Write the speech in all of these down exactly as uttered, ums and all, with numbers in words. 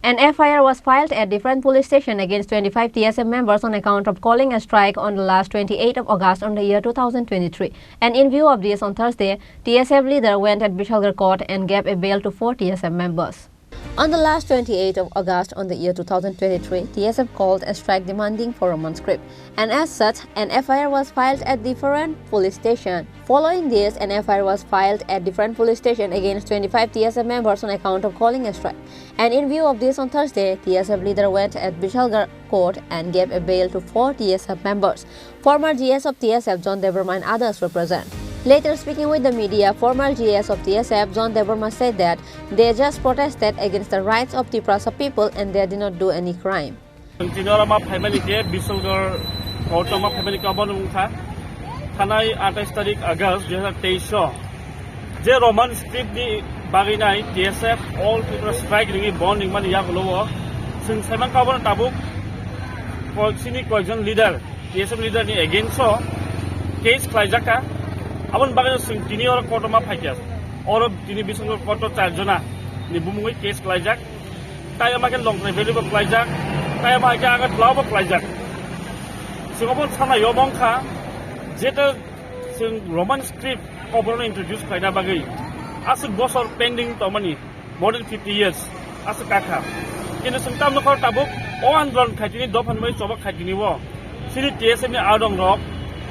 An F I R was filed at different police station against twenty-five T S F members on account of calling a strike on the last twenty-eighth of August on the year two thousand twenty-three. And in view of this, on Thursday, T S F leader went at Bishalgarh court and gave a bail to four T S F members. On the last twenty-eighth of August on the year two thousand twenty-three, T S F called a strike demanding for Roman script. And as such, an F I R was filed at different police station. Following this, an F I R was filed at different police station against twenty-five T S F members on account of calling a strike. And in view of this, on Thursday, T S F leader went at Bishalgarh court and gave a bail to four T S F members. Former G S of T S F, John Debbarma and others were present. Later speaking with the media, former G S of T S F, John Debbarma said that they just protested against the rights of Tiprasa people and they did not do any crime. Tini oro ma phaimani khe Bishalgarh court o ma phaimani khe obo wngkha thanai atais tarik August dui hazar teis o je Roman script ni bagwi nai T S F All Tripura Strike ringwi bon ringmani yagulo o chwng saimankha obono tabuk koi-, sini koijon leader, T S F leader ni against o case khlaijak kha. Aboni bagwi chwng tini oro court o ma phaikha. Oro tini Bishalgarh court o char jona ni bumungwi case khlaijak. Tai ama khe Longtrai Valley bo khlaijak, tai ama khe Agartala bo khlaijak. Chwng obo sana yo mong kha, jeta chwng Roman script koborno introduce khlaina bagwi aswk bosor pending tongmani, more than fifty years aswk kakha. Kintu chwng tamno khor tabuk o andolon khaitini, dophan bai chobak khaitini o. Chini T S F ni adong rok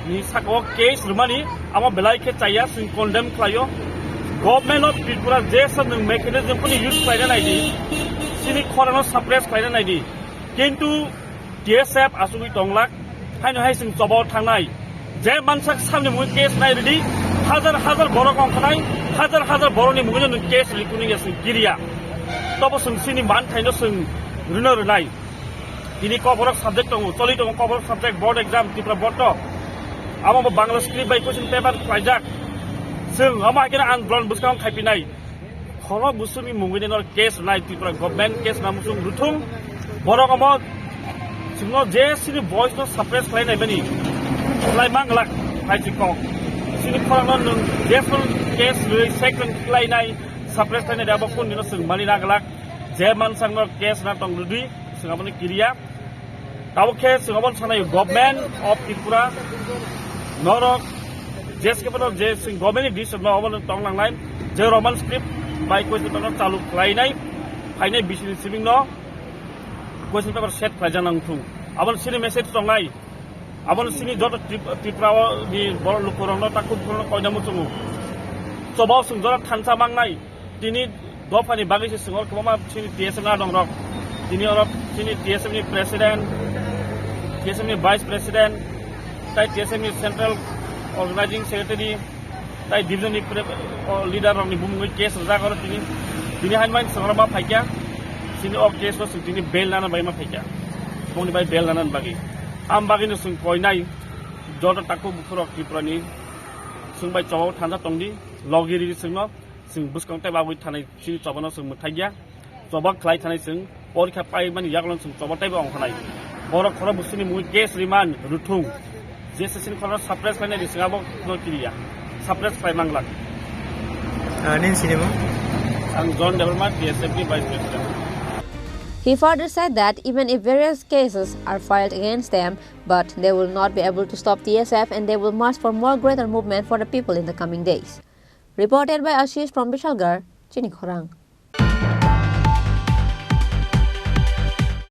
ni saka o case rwmani amo belai khe chaya, chwng condemn khlaio. Government of Tripura je sa nwng mechanism phano use khlaina naidi, chini khorano suppress khlaina naidi. Kintu T S F asugwi tonglak, haino hai chwng choba o thangnai. Je mansak samni mungwi case nai rwdi, hajar hajar borok ongkhanai, hajar hajar borokni mungwino nwng case rikuni ya chwng kiriya. Tobo chwng chini manthaino chwng rwno rwnai. Tini koborok subject tongo, choli tongo koborok subject, board exam, Tripura board to. Amo bo Bangla script bai question paper khlaijak. Chwng amo hai kheno andolon bwskang khaipinai. Khoro busumi mungwini nor case nai Tripura government case na musung ruthung. Borok amo chwngno je sini voice no suppress khlainai mani. Khlai manglak hai chikok. Sini khorang no nwng je full case rwi second khlainai suppress khlainai abo kun dino chwng mani naglak. Je mansang no case na tong rwdi. Chwng abono kiriya. Tabuk khe chwng abono sanai government of Tripura norok je se kebo je chwng government ni decision no abono tong nangnai je Roman script bai question paper chalu khlainai phainai bisini sibing no question paper set khlaijak nang thung. Abono sini message tongnai. Abono sini joto Trip-, Tripura o ni borok lukurok no takhuk no koina muchungo. Choba o chwng jora thansa mangnai. Tini dophani bagwi se chwng oro kwbangma chini T S F ni adong rok. Tini oro chini T S F ni president, T S F ni vice president, tai T S F ni central organizing secretary, tai division ni pre-, o leader rok ni bumungwi case rwjak oro tini. Tini hai man chwng oro ma phaikya, chini o case o chwng tini bail nana bai ma phaikya. Bongni bai bail nana bagwi. Am bagwi no chwng koinai joto takhuk bukhuk rok Tripura ni chwng bai choba o thansa tongdi, logi ridi chwngno. Chwng bwskang tei bagwi thanai chini chobano chwng mwthai ya. Choba khlai thanai chwng porikha pai mani yagulo chwng choba teibo ongkhanai. Borok khoro bwswini mui case riman ruthung. J S S ni khoro suppress khlainai di chwng abo no kiriya. Suppress khlai manglak. Ah, nini sinimung? Ang John Debbarma, T S F ni Vice President. He further said that even if various cases are filed against them, but they will not be able to stop T S F and they will march for more greater movement for the people in the coming days. Reported by Ashish from Bishalgarh, Chini Khorang.